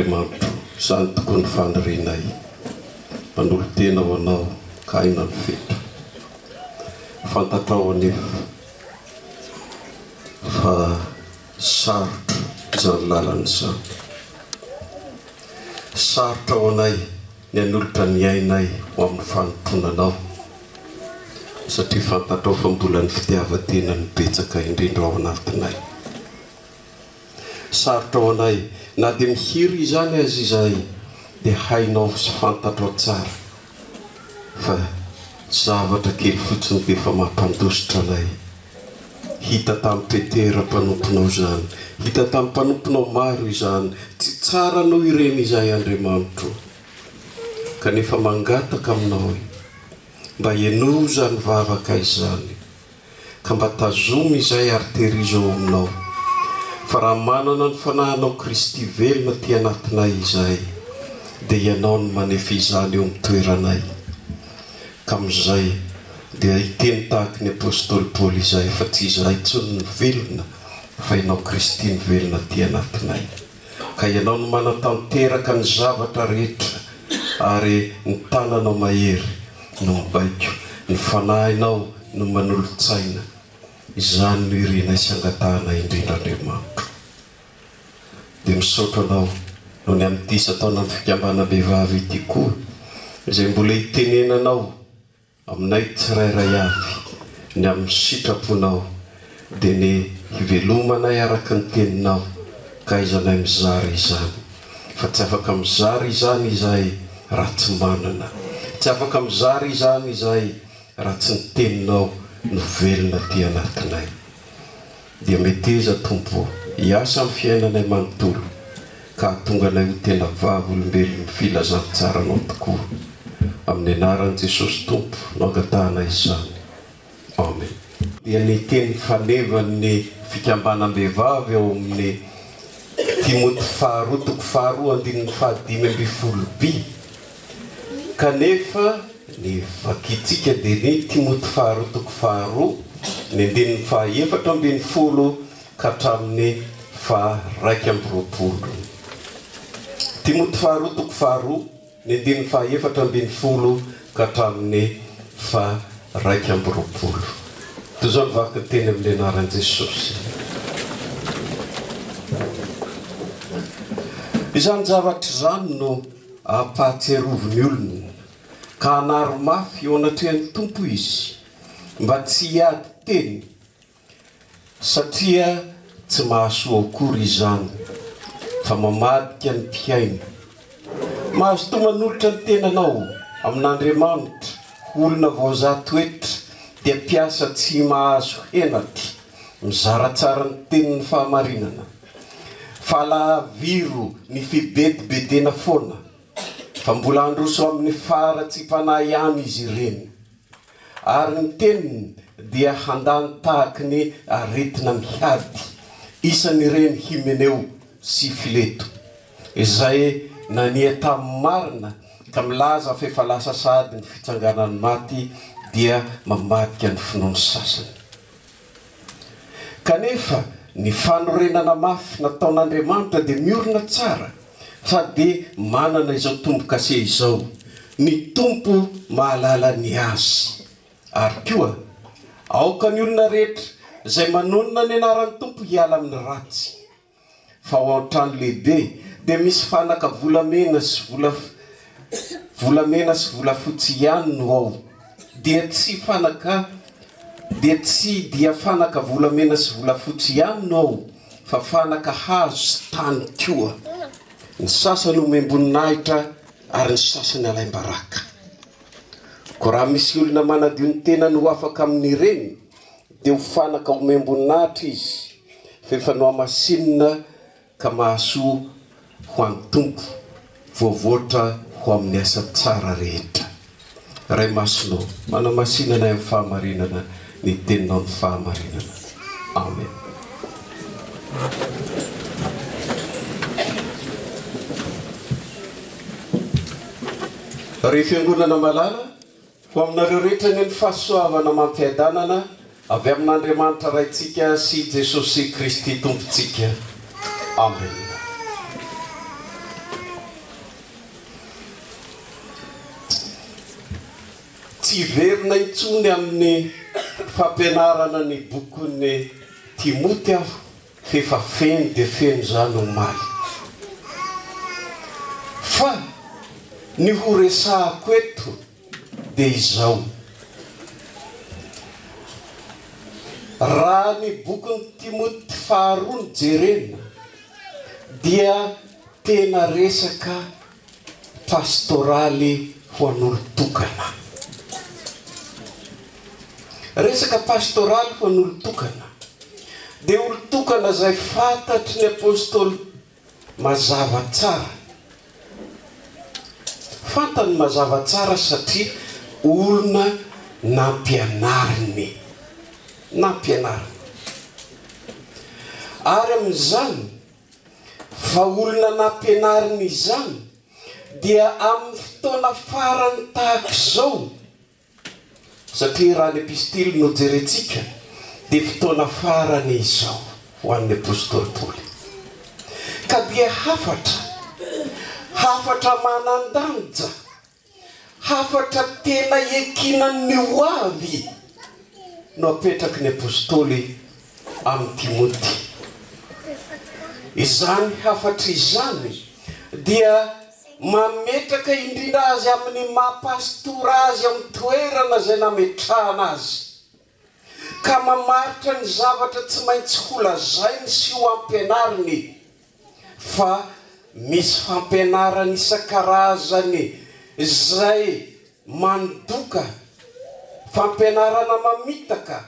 Andriamanitro, izany tokoa ny fanirianay. Manolo-tena ho Anao ka aina ny fetra. Fantatrao anefa fa sarotra izany lalana izany. Sarotra ho anay ny hanolotra ny ainay ho amin'ny fanompoana Anao, satria fantatrao fa mbola ny fitiavan-tena no betsaka indrindra ao anatinay. Sarotra ho anay, na dia mihira izany aza izahay, dia hainao sy fantatrao tsara fa zavatra kely fotsiny dia efa mampandositra anay. Hita tamin'i Petera mpanomponao izany, hita tamin'ny mpanomponao maro izany, tsy tsara noho ireny izahay Andriamanitro, kanefa mangataka aminao mba henoy izany vavaka izany. Ka mba tazomy izay ary tehirizo ao aminao. Fa raha manana ny Fanahinao Kristy velona aty anatinay izahay, dia Ianao no manefy izany eo amin'ny toeranay. Ka amin'izay dia hiteny tahaky ny Apostoly Paoly izahay fa tsy izahay intsony no velona fa Ianao Kristy no velona aty anatinay. Ka Ianao no manatanteraka ny zavatra rehetra ary ny tananao mahery no mibaiko, ny Fanahinao no manolo-tsaina. Izany no irinay sy angatahanay indrindra Andriamanitro. Dia misaotra Anao noho ny amin'ity isan-taonan'ny Fikambanam-behivavy ity koa izay mbola itenenanao Aminay tsirairay avy, ny amin'ny sitraponao, dia ny hivelomanay araka ny Teninao, ka ahaizanay mizara izany. Fa tsy afaka mizara izany izahay raha tsy manana. Tsy afaka mizara izany izahay raha tsy ny Teninao no velona aty anatinay. Dia meteza Tompo ô, hiasa amin'ny fiainanay manontolo ka hahatonga anay ho tena vavolombelon'ny filazantsaranao tokoa. Amin'ny anaran'i Jesosy Tompo no angatahanay izany. Amen. Dia ny teny fanevan'ny fikambanam-behivavy ao amin'ny Timoty faharoa toko faharoa andininy faha 15 by. Kanefa ny vakintsika dia ny Timoty faharoa toko faharoa, ny andininy faha 14 ka hatramin'ny faha 21. Timoty faharoa toko faharoa, ny andininy faha 14 ka hatramin'ny faha 21. Toy izao ny vaky ny teny amin'ny anaran'i Jesosy. Izany zavatra izany no ampahatsiarovy ny olona, ka hanary mafy eo anatrehan'ny Tompo izy, mba tsy hiady teny, satria tsy mahasoa akory izany, fa mamadika ny mpihaino. Mazotoa manolotra ny tenanao amin'Andriamanitra ho olona voazaha toetra, dia mpiasa tsy mahazo henatra, mizara tsara ny tenin'ny fahamarinana. Fa lahaviro ny fibedibedena foana, fa mbola handroso amin'ny faharatsiam-panahy ihany izy ireny. Ary ny teniny dia handany tahaky ny aretina mihady, isan'ireny Hymeneo sy Fileto, izay nania tamin'ny marina ka milaza fa efa lasa sahady ny fitsanganan'ny maty, dia mamadika ny finoan'ny sasany. Kanefa ny fanorenana mafy nataon'Andriamanitra dia miorina tsara sady manana izao tombo-kase izao, Ny Tompo mahalala ny azy. Ary koa, aoka ny olona rehetra izay manonona ny anaran'ny Tompo hiala amin'ny ratsy. Fa ao an-trano lehibe dia misy fanaka volamena sy vola volamena sy volafotsy ihany no ao, dia tsy fanaka dia tsy dia fanaka volamena sy volafotsy ihany no ao, fa fanaka hazo sy tany koa. Ny sasany omem-boninahitra ary ny sasany alaim-baraka. Koa raha misy olona manadio ny tenany ho afaka amin'ireny, dia ho fanaka omem-boninahitra izy, fa efa nohamasinina ka mahasoa ho an'ny Tompo, voavoatra ho amin'ny asa tsara rehetra. Ray Masina ô, manamasina anay amin'ny fahamarinana, ny Teninao ny fahamarinana. Amen. Ry Fiangonana malala, Ho aminareo rehetra anie ny fahasoavana amam-piadanana avy amin'Andriamanitra Raintsika sy Jesosy Kristy Tompontsika. Amena. Tsy hiverina intsony amin'ny fampianarana ny bokin'i Timoty aho f'efa feno dia feno izany omaly. Fa ny ho resahako eto dia izao, Raha ny bokin'i Timoty faharoa no jerena dia tena resaka pastoraly ho an'olon-tokana. Resaka pastoraly ho an'olon-tokana. Dia olon-tokana izay fantatry ny apostoly mazava tsara. Fantany mazava tsara satria olona nampianariny. Nampianariny. Ary amin'izany fa olona nampianariny izany dia amin'ny fotoana farany tahaka izao, satria raha ny epistily no jerentsika dia fotoana farany izao ho an'ny apostoly Paoly. Ka dia hafatra, hafatra manan-danja Hafatra tena iankinan'ny ho avy no apetraky ny apostoly amin'i Timoty. Izany hafatra izany dia mametraka indrindra azy amin'ny maha pastora azy amin'ny toerana izay nametrahana azy, ka mamaritra ny zavatra tsy maintsy holazainy sy ho ampianariny. fa misy fampianarana isan-karazany izay mandoka, fampianarana mamitaka,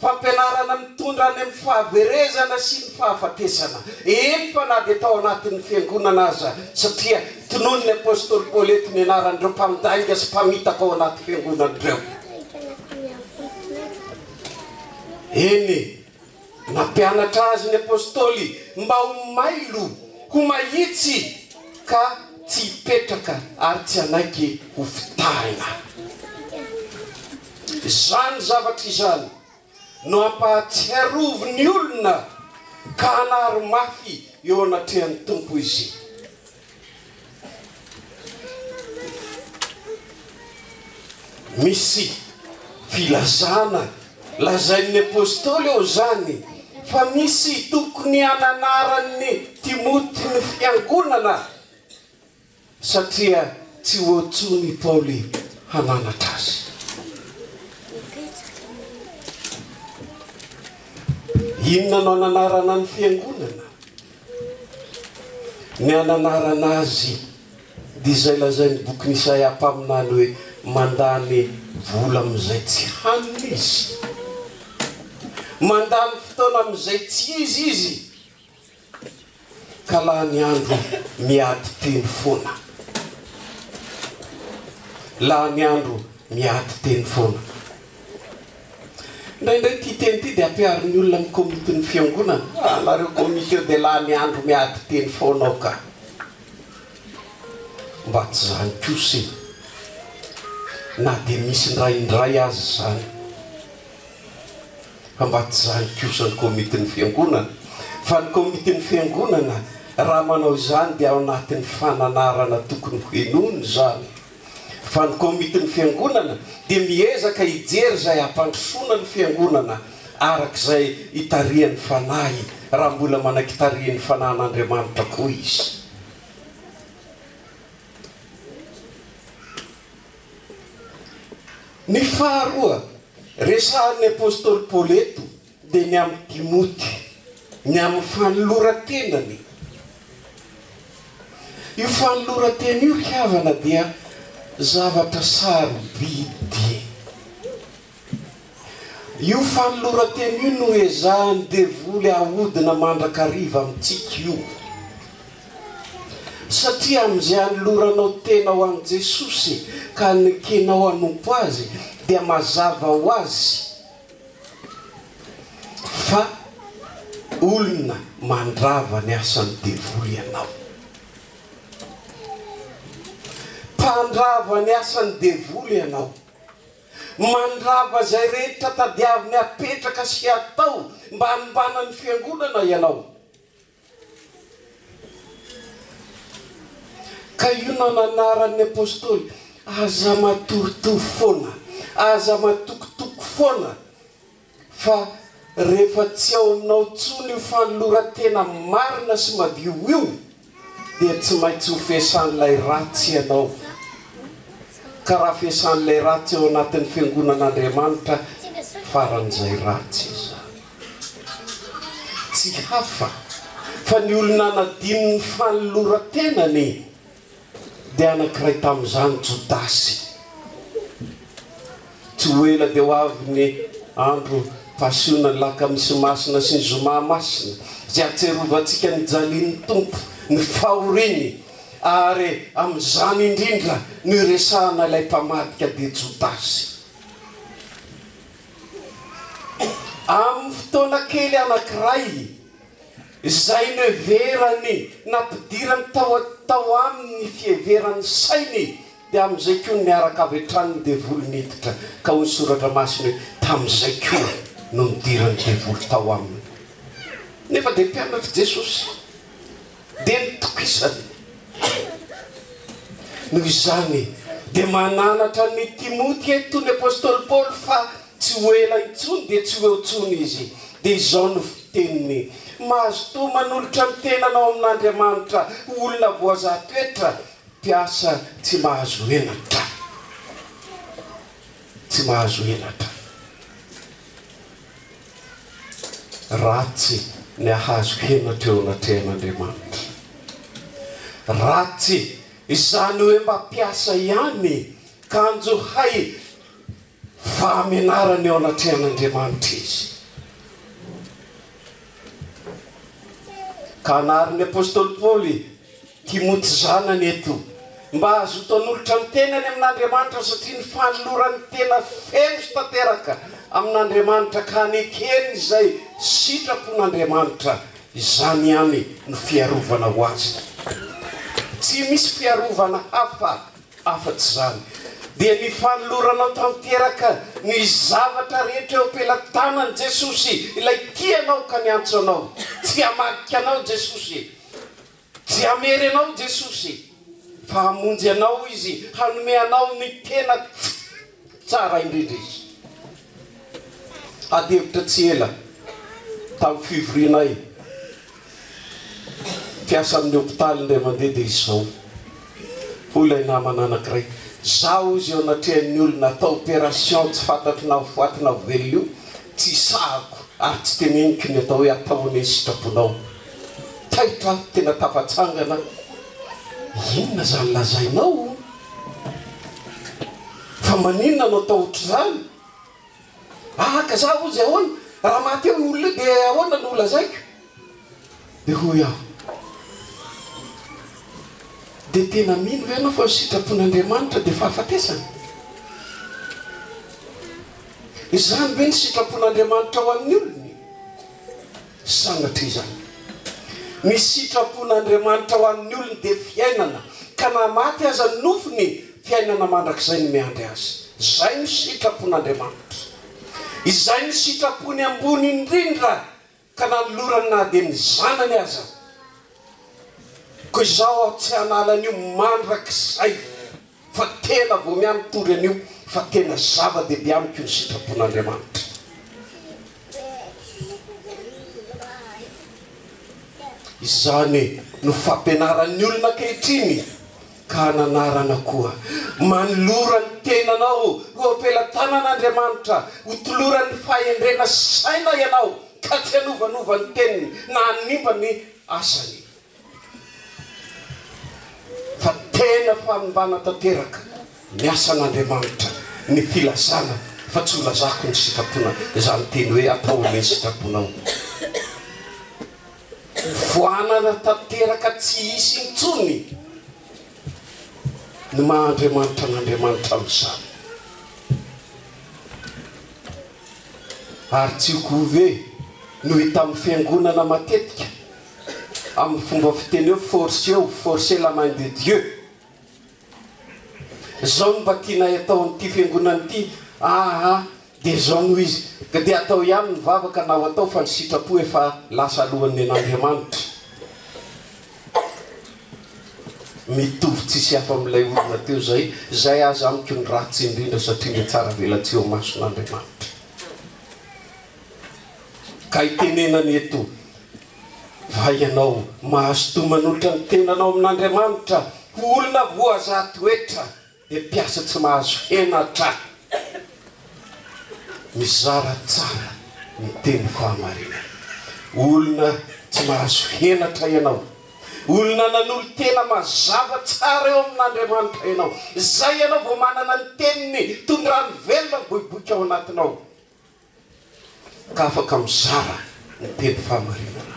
fampianarana mitondra any amin'ny fahaverezana sy ny fahafatesana, eny fa na dia tao anatin'ny fiangonana aza, satria tononin'ny apostoly Paoly eto ny anaran'ireo mpandainga sy mpamitaka ao anaty fiangonana ireo. Eny. Nampianatra azy ny apostoly mba ho mailo, ho mahitsy ka tsy hipetraka ary tsy hanaiky ho fitahina. Izany zavatra izany no ampahatsiarovy ny olona ka hanary mafy eo anatrehan'ny Tompo izy. Misy filazana lazain'ny apostoly eo izany fa misy tokony hananaran'i Timoty ny fiangonana satria tsy ho eo intsony i Paoly hananatra azy. Inona no hananarana ny fiangonana? Ny hananarana azy dia izay lazain'ny bokin'i Isaia mpaminany hoe mandany vola amin'izay tsy haniny izy. Mandany fotoana amin'izay tsy izy izy ka lany andro miady teny foana. Lany andro miady teny foana. Indraindray ity teny ity dia ampiharin'ny olona amin'ny komitin'ny fiangonana. Ah, nareo komity eo dia lany andro miady teny foana ao ka. Mba tsy izany kosa e. Na dia misy indraindray aza izany. Fa mba tsy izany kosa ny komitin'ny fiangonana. Fa ny komitin'ny fiangonana raha manao izany dia ao anatin'ny fananarana tokony hohenoina izany. Fa ny komitin'ny fiangonana dia miezaka hijery izay hampandrosoana ny fiangonana araka izay itarihan'ny Fanahy, raha mbola manaiky tarihin'ny Fanahin'Andriamanitra koa izy. Ny faharoa resahan'ny apostoly Paoly eto dia ny amin'i Timoty, ny amin'ny fanoloran-tenany. Io fanoloran-tena io ry havana dia zavatra sarobidy. Io fanoloran-tena io no ezahan'ny devoly ahodina mandrakariva amintsika io. Satria amin'izay anoloranao tena ho an'i Jesosy ka anekenao hanompo Azy dia mazava ho azy Fa olona mandrava ny asan'ny devoly ianao. Mpandrava ny asan'ny devoly ianao. Mandrava izay rehetra tadiaviny hapetraka sy hatao mba hanimbana ny fiangonana ianao. Ka io no nananaran'ny apostoly, aza matoritory foana, Aza matokitoky foana fa rehefa tsy ao aminao intsony io fanoloran-tena marina sy madio io dia tsy maintsy ho fesan'ilay ratsy ianao. Ka raha fesan'ilay ratsy ao anatin'ny fiangonan'Andriamanitra, faran'izay ratsy izany. Tsy hafa fa ny olona nanadino ny fanoloran-tenany dia anankiray tamin'izany Jodasy. Tsy ho ela dia ho avy ny andro Pasiona, ny Lakamisy Masina sy ny Zoma Masina, izay hahatsiarovantsika ny nijalian'ny Tompo, ny fahoriany, ary amin'izany indrindra no iresahana ilay mpamadika dia Jodasy. Amin'ny fotoana kely anankiray izay noheverany nampidirany tao tao aminy ny fiheveran'ny sainy dia amin'izay koa no niaraka avy hatrany ny devoly niditra ka hoy ny soratra masina hoe tamin'izay koa no nidiran'ny devoly tao aminy nefa dia mpianatr'i Jesosy dia nitokisany. Noho izany, dia mananatra an'i Timoty eto ny apostoly Paoly fa tsy ho ela intsony dia tsy ho eo intsony izy. Dia izao no fiteniny, Mazotoa manolotra ny tenanao amin'Andriamanitra ho olona voazaha toetra, mpiasa tsy mahazo henatra. Tsy mahazo henatra. Ratsy ny hahazo henatra eo anatrehan'Andriamanitra. Ratsy izany hoe mba mpiasa ihany kanjo hay fahamenarana eo anatrehan'Andriamanitra izy. Ka anarin'ny apostoly Paoly Timoty zanany eto, mba hazoto hanolotra ny tenany amin'Andriamanitra satria ny fanolorany tena feno sy tanteraka amin'Andriamanitra ka hanekeny izay sitrapon'Andriamanitra, izany ihany no fiarovana ho azy. Tsy misy fiarovana hafa afa-tsy izany. Dia ny fanoloranao tanteraka ny zavatra rehetra eo am-pelatanan'i Jesosy, ilay tia anao ka niantso anao. Tsy hamadika anao Jesosy. Tsy hamery anao Jesosy fa hamonjy anao Izy, hanome anao ny tena tsara indrindra Izy. Ady hevitra tsy ela tamin'ny fivorianay mpiasa amin'ny hopitaly indray mandeha dia izao, hoy ilay namana anankiray, Zaho hozy eo anatrehan'ny olona atao opération tsy fantatro na ho faty na ho velona io, tsy sahako ary tsy teneniko ny atao hoe atao anie ny sitraponao. Taitra aho, tena tafatsangana, inona izany lazainao? Fa maninona no atao ohatr'izany? Ah ka za hozy ahoana? Raha maty eo io olona io dia ahoana no holazaiko? Dia hoy aho, Dia tena mino ve ianao fa ny sitrapon'Andriamanitra dia fahafatesana? Izany ve ny sitrapon'Andriamanitra ho an'ny olony? Sanatria izany. Ny sitrapon'Andriamanitra ho an'ny olony dia fiainana, ka na maty aza ny nofony, fiainana mandrakizay no miandry azy. Izay no sitrapon'Andriamanitra. Izay no sitrapony ambony indrindra ka nanolorany na dia ny zanany aza. Koa izao aho tsy hanala an'io mandrakizay fa tena vao miahy mitory an'io fa tena zava-dehibe amiko ny sitrapon'Andriamanitra. Izany no fampianaran'ny olona ankehitriny ka hananarana koa. Manolora ny tenanao ho am-pelatanan'Andriamanitra, ho tolorany fahendrena sy saina ianao ka tsy hanovanova ny teniny na hanimba ny asany. Fa tena fanimbana tanteraka ny asan'Andriamanitra ny filazana fa tsy holazako ny sitrapona izany teny hoe atao anie ny sitraponao. Foanana tanteraka tsy hisy intsony ny maha Andriamanitra an'Andriamanitra amin'izany. Ary tsy io koa ve no hita amin'ny fiangonana matetika amin'ny fomba fiteny hoe forceo, forcer la main de Dieu. Zao no mba tianay atao amin'ity fiangonana ity aa dia zao no izy ka dia atao ihany ny vavaka na ho atao fa ny sitrapo efa lasa alohan'ny an'Andriamanitra. Mitovy tsisy hafa amin'ilay olona teo izay, izay aza amiko ny ratsy indrindra satria mihatsara velatsihy eo imason'Andriamanitra. Ka itenenany eto fa ianao mahazotoa manolotra ny tenanao amin'Andriamanitra ho olona voazaha toetra dia mpiasa tsy mahazo henatra, mizara tsara ny teny fahamarinana. Olona tsy mahazo henatra ianao. Olona nanolo-tena mazava tsara eo amin'Andriamanitra ianao. Izay ianao vao manana ny teniny toy ny rano velona miboiboika ao anatinao. Ka afaka mizara ny teny fahamarinana.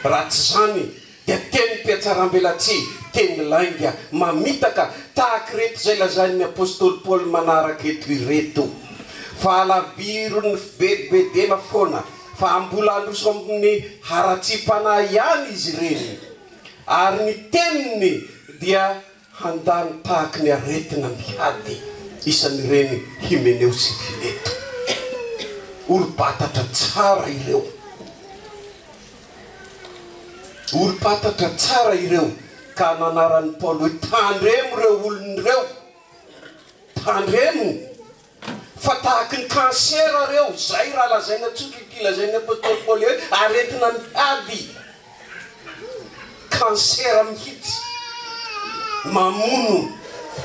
Raha tsy izany dia teny mpihatsarambelatsihy, teny lainga, mamitaka, tahaka ireto izay lazain'ny apostoly Paoly manaraka eto ireto, Fa halaviron'ny fibedibedena foana, fa mbola handroso amin'ny haratsiam-panahy ihany izy ireny, ary ny teniny dia Handany tahaky ny aretina mihady isan'ireny Hymeneo sy Fileto. Olom-pantatra tsara ireo. Olom-pantatra tsara ireo ka nanaran'i Paoly hoe tandremo ireo olona ireo. Tandremo. Fa tahaky ny cancer reo, zay raha lazaina tsotra ity lazain'ny apostoly Paoly hoe aretina mihady, cancer mihitsy, mamono,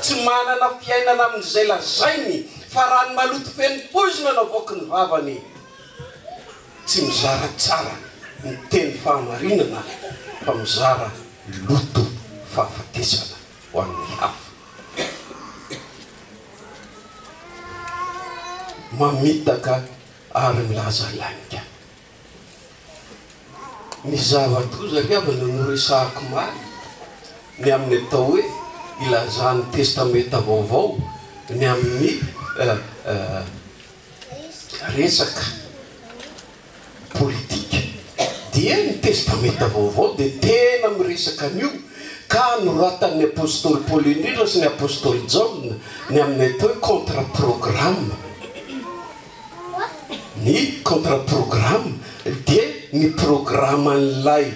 tsy manana fiainana amin'izay lazainy fa raha ny maloto feno poizina no avoaky ny vavany, tsy mizara tsara ny teny fahamarinana fa mizara loto fahafatesana ho an'ny hafa. Mamitaka ary milaza lainga. Ny zava-doza ry havana no resahako omaly, ny amin'ny atao hoe ilazan'ny Testamenta Vaovao ny amin'ny resaka politika dia ny Testamenta Vaovao dia tena miresaka an'io ka noratan'ny Apostoly Paoly indrindra sy ny Apostoly Jaona ny amin'ny atao hoe contre programme. Ny contre programme dia ny programan'ilay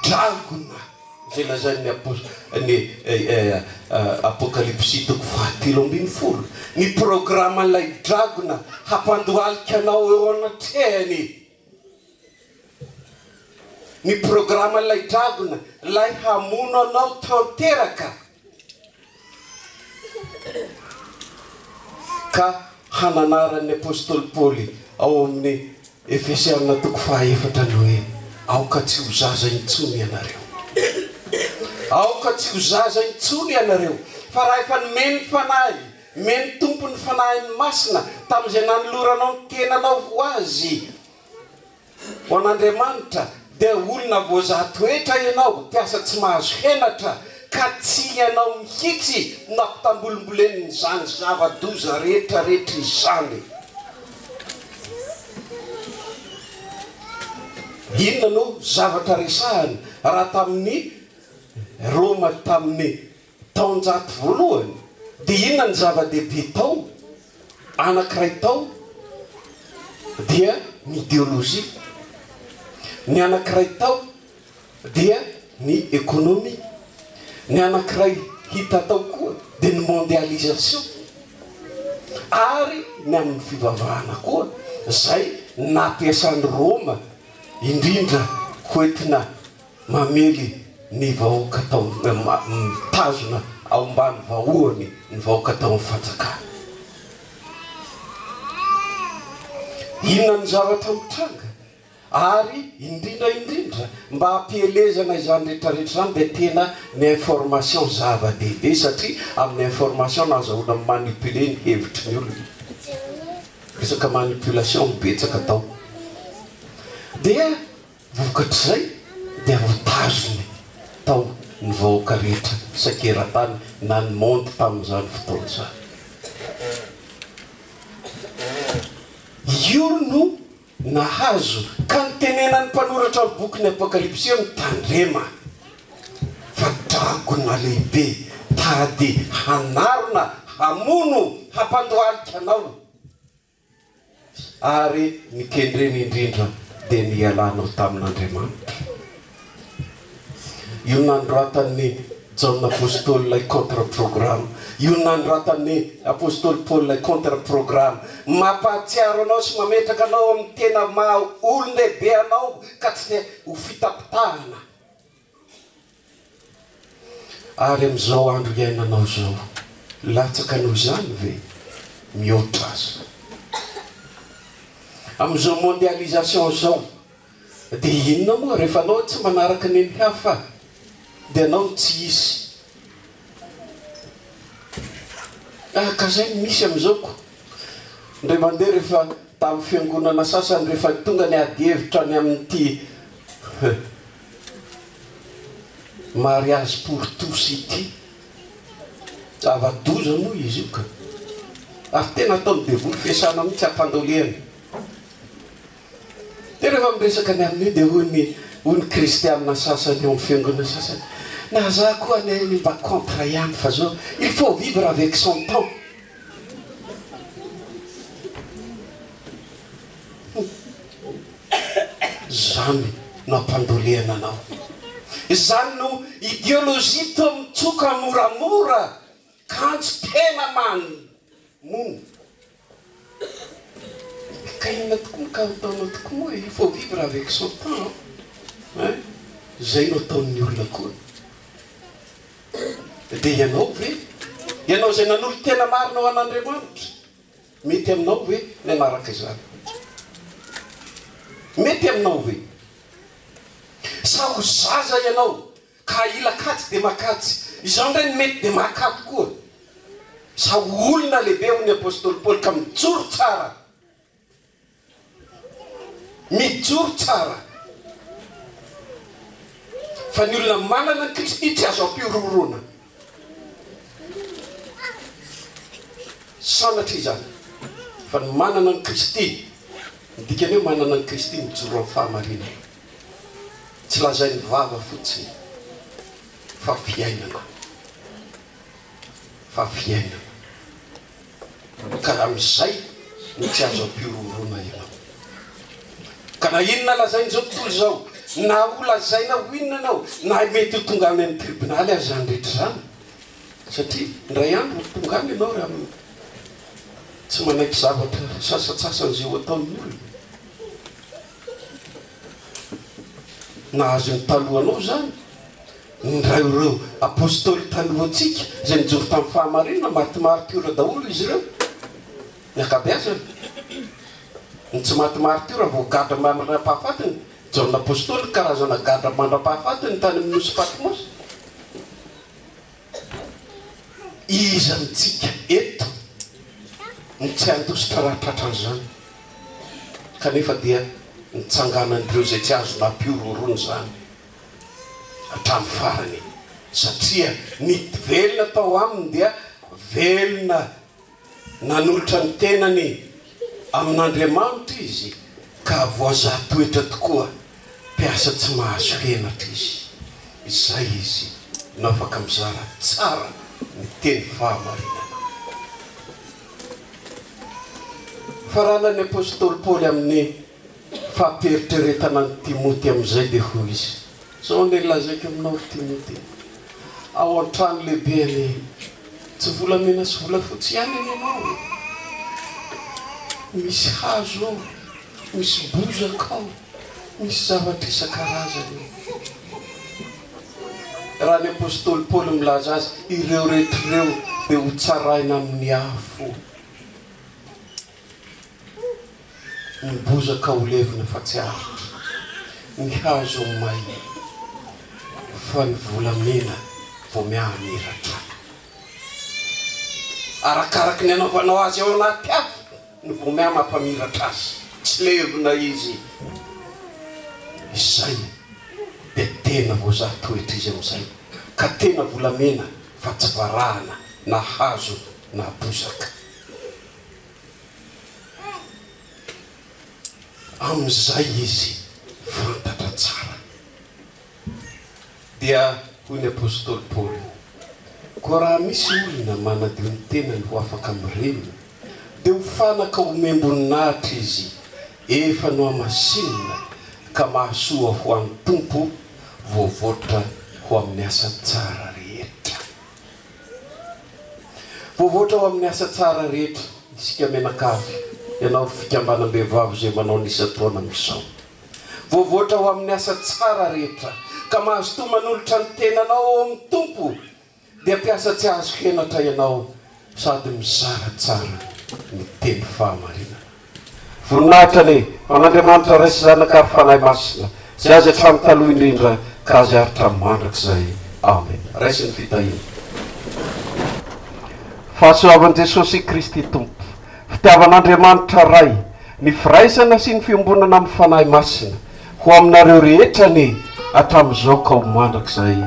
Dragona, izay lazain'ny ny Apokalypsy toko fahatelo ambin'ny folo, ny programan'ilay dragona hampandohalika anao eo anatrehany, ny programan'ilay dragona, ilay hamono anao tanteraka. Ka hananaran'ny apostoly Paoly ao amin'ny Efesiana toko fahaefatra ny hoe, Aoka tsy ho zaza intsony ianareo. Aoka tsy ho zaza intsony ianareo, fa raha efa nomen'ny Fanahy, nomen'ny Tompo ny Fanahiny Masina tamin'izay nanoloranao ny tenanao ho Azy, Ho an'Andriamanitra dia olona voazaha toetra ianao, mpiasa tsy mahazo henatra, ka tsy ianao mihitsy no nampitambolimbolenin'izany zava-doza rehetra rehetra izany. Inona no zavatra resahana raha tamin'ny Roma tamin'ny taonjato voalohany dia inona ny zava-dehibe tao? Anankiray tao dia ny ideolojia, ny anankiray tao dia ny ekonomia, ny anankiray hita tao koa dia ny mondialisation ary ny amin'ny fivavahana koa izay nampiasan'i Roma indrindra hoentina Mamely ny vahoaka tao mitazona ao ambany vahohony ny vahoaka tao amin'ny fanjakana. Inona no zavatra mitranga? Ary indrindra indrindra mba hampielezana izany rehetra rehetra izany dia tena ny information zava-dehibe satria amin'ny information no azahoana mi-manipuler ny hevitry ny olona. Resaka manipulation no betsaka tao. Dia Vokatr'izay dia notazony tao ny vahoaka rehetra saika eran-tany na ny monde tamin'izany fotoana izany. Io no nahazo ka nitenenan'ny mpanoratra ny bokin'ny Apokalypsy hoe mitandrema fa dragona lehibe tady hanarona, hamono, hampandohalika anao. Ary ny kendreny indrindra dia ny hialanao tamin'Andriamanitra. Io nanoratan'i Jaona Apostoly ilay contre programme. Io nanoratan'ny Apostoly Paoly ilay contre programme. Mampahatsiaro anao sy mametraka anao amin'ny tena maha olon-dehibe anao ka tsy te ho fitapitahana. Ary amin'izao andro iainanao izao, latsaka noho izany ve? Mihoatra aza. Amin'izao mondialisation izao, dia inona moa rehefa anao tsy manaraka ny an'ny hafa dia anao no tsy hisy. Ah, ka izay no misy amin'izao ko. Indray mandeha rehefa tamin'ny fiangonana sasany rehefa tonga ny ady hevitra ny amin'ity mariage pour tous ity, zava-doza moa izy io ka. Ary tena ataon'ny devoly fiasana mihitsy hampandolehana. Dia rehefa miresaka ny amin'io dia hoy ny hoy ny kristianina sasany ao amin'ny fiangonana sasany, na za koa anie ny mba contre ihany fa zao il faut vivre avec son temps. Izany no ampandolehana anao. Izany no ideologie toa mitsoka moramora kanjo tena mamono. Ka inona tokoa no ka ataonao tokoa moa e? Il faut vivre avec son temps an! Izay no ataon'ny olona koa. Dia ianao ve? Ianao izay nanolo-tena marina ho an'Andriamanitra, mety aminao ve ny hanaraka izany? Mety aminao ve? Sa ho zaza ianao ka hila kajy dia makajy, izao indray no mety dia maka tokoa? Sa ho olona lehibe hoy ny apostoly Paoly ka mijoro tsara? Mijoro tsara. Fa ny olona manana an'i Kristy tsy azo ampihorohoroana. Sanatria izany. Fa ny manana an'i Kristy, ny dikany hoe manana an'i Kristy mijoro amin'ny fahamarinana. Tsy lazain'ny vava fotsiny fa fiainana. Fa fiainana. Ka amin'izay no tsy azo ampihorohoroana ianao. Ka na inona lazain'izao tontolo izao, na ho lazaina ho inona ianao, na mety ho tonga any amin'ny tribonaly aza izany rehetra izany, satria indray andro ho tonga any ianao raha tsy manaiky zavatra sasantsasany izay ho ataon'ny olona. Nahazo ny talohanao izany. Indray ireo Apostoly talohantsika izay nijoro tamin'ny fahamarinana, maty martiora daholo izy ireo, ny ankabeazany. Ny tsy maty martiora voagadra mandra-pahafatiny, Jaona Apostoly karazana gadra mandra-pahafatiny tany amin'ny nosy Patmos. Iza amintsika eto no tsy handositra raha tratran'izany? Kanefa dia nitsanganan'ireo izay tsy azo nampihorohoroana izany hatramin'ny farany, satria ny velona tao aminy dia velona nanolotra ny tenany amin'Andriamanitra izy ka voazaha toetra tokoa, mpiasa tsy mahazo henatra izy, izay izy no afaka mizara tsara ny teny fahamarinana. Faranan'ny apostoly Paoly amin'ny Fampieritreretana an'i Timoty amin'izay dia hoy izy, Izao anie lazaiko aminao ry Timoty, ao an-trano lehibe anie, tsy volamena sy volafotsy ihany anie ianao e! Misy hazo ao, misy bozaka ao, misy zavatra isan-karazany ao. Raha ny apostoly Paoly milaza azy, ireo rehetra ireo dia hotsaraina amin'ny afo. Ny bozaka ho levona fa tsy aritra, ny hazo ho may fa ny volamena vao mihamiratra. Arakaraky ny anaovanao azy ao anaty afo no vao miha mampamiratra azy, tsy levona izy. Izay dia tena voazaha toetra izy amin'izay ka tena volamena fa tsy varahana na hazo na bozaka. Amin'izay izy fantatra tsara. Dia hoy ny apostoly Paoly, Koa raha misy olona manadio ny tenany ho afaka amin'ireny, dia ho fanaka omem-boninahitra izy, efa nohamasinina ka mahasoa ho an'ny Tompo, voavoatra ho amin'ny asa tsara rehetra. Voavoatra ho amin'ny asa tsara rehetra isika mianakavy, ianao ry fikambanam-behivavy izay manao ny isan-taona amin'izao. Voavoatra ho amin'ny asa tsara rehetra, ka mazotoa manolotra ny tenanao ao amin'ny Tompo, dia mpiasa tsy azo henatra ianao sady mizara tsara ny teny fahamarinana. Voninahitra anie ho an'Andriamanitra Ray sy Zanaka ary Fanahy Masina, izay azy hatramin'ny taloha indrindra ka azy haritra mandrakizay. Amen. Raiso ny fitahiana. Fahasoavan'i Jesosy Kristy Tompo, fitiavan'Andriamanitra Ray, ny firaisana sy ny fiombonana amin'ny Fanahy Masina, ho aminareo rehetra anie, hatramin'izao ka ho mandrakizay.